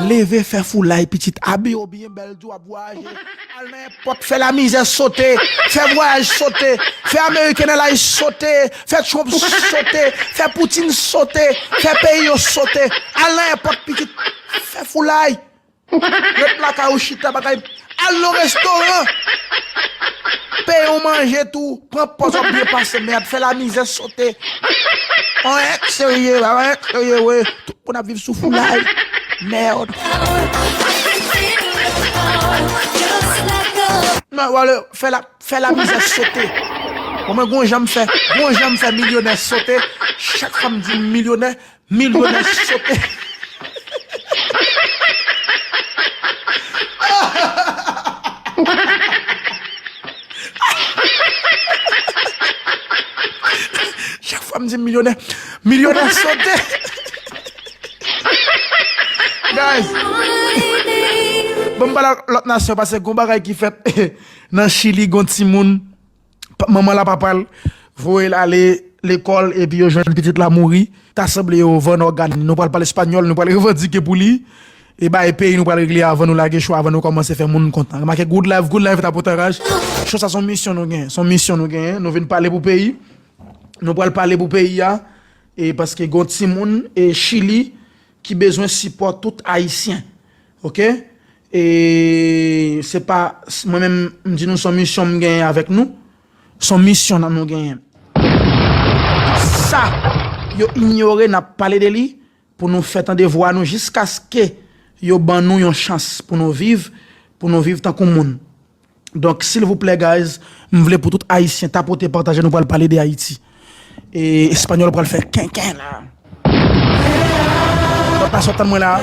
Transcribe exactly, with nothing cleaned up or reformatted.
Leve, fè foulay, pitit, abiye w byen bèl, di w ap vwayaje. Al nan èpòt, fè lamizè sote, fè vwayaj sote, fè American Airlines sote, fè Trump sote, fè Putin sote, fè peyi yo sote. Al nan èpòt, pitit, fè foulay. Ret lakay ou chita bagay. Al nan restoran. Peye yon manje tou. Pran pòz w ap byen pase mèd. Fè lamizè sote. Anyen k serye, anyen k serye, wi. Tout moun ap viv sou foulay. Mèd. Non, wale, fè la, fè lamizè sote. Bon, mwen gon jan m fè, gon jan m fè milyonè sote. Chak fwa m di m milyonè, milyonè sote. Chak fwa m di milyonè, milyonè sote. Guys, bon, m pale ak lòt nasyon, paske gon bagay ki fèt nan Chili, gon timoun, pa- manman l a papa l voye l ale lekòl, epi yo jwenn pitit la mouri. Ta sanble yo vann ògàn li. Nou pral pale espanyòl, nou pral revandike pou li. E bay peyi nou pral regle avan nou lage cho, avan nou kòmanse fè moun kontan. Remake, good life, good life, tapotaraj. Cho sa se yon misyon nou genyen. Se yon misyon nou genyen. Nou vin pale pou peyi. Nou pral pale pou peyi a. E paske gon timoun e Chili ki bezwen sipò tout Ayisyen. Oke? E se pa mwen menm m di nou se yon misyon m genyen avèk nou. Se yon misyon nan nou genyen. Sa yo inyore, n ap pale de li pou nou fè tande vwa nou jiskaske yo ban nou yon chans pou nou viv, pou nou viv tankou moun. Donk, silvouplè, guys, m vle pou tout Ayisyen tapote, pataje, nou pral pale de Ayiti. E espanyòl pral fè kenken la. Lòt nasyon tann mwen la.